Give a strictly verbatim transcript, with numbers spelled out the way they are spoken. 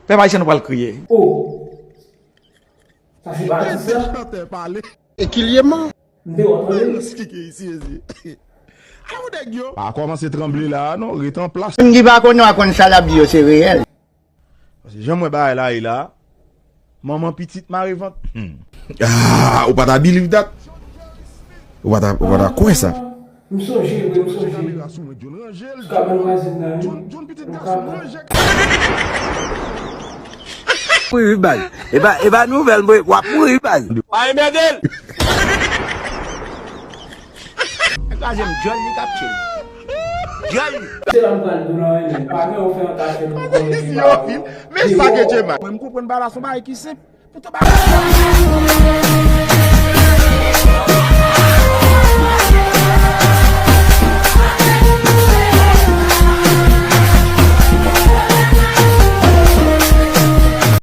Pèp ayisyen, nou pral kriye. Oh! Sa se pa atis la? Chantè pale. Ekilyèman. M te wè w tande l. Sike isi ezi. Ayo nèg yo. Pa kòmanse tranble la a non, ret an plas. Moun ki pa konnen w a konn sa l ap di yo se reyèl. Paske jan m wè bagay la ye la, manman pitit mare vant. Hmm. Ah, ou pa ta believe that. Ou pa ta, ou pa ta kwè sa. M sonje vre, m sonje. Kamera sou mwen, John ranje l. Sou kabann vwazin nan wi. John, John pitit gason ranje. Mouri wi baz. E pa, e pa nouvèl mwen, w ap mouri wi baz. Pa enmède l. Kraze m djòl li k ap tchil. Djòl li. Se la m pral di w nan renmen. Pa gen yon fè yon ta fè nou konnen ki pa bon. Men sa ke Djema. Mwen m konprann bagay la se yon bagay ki senp. Poutan bagay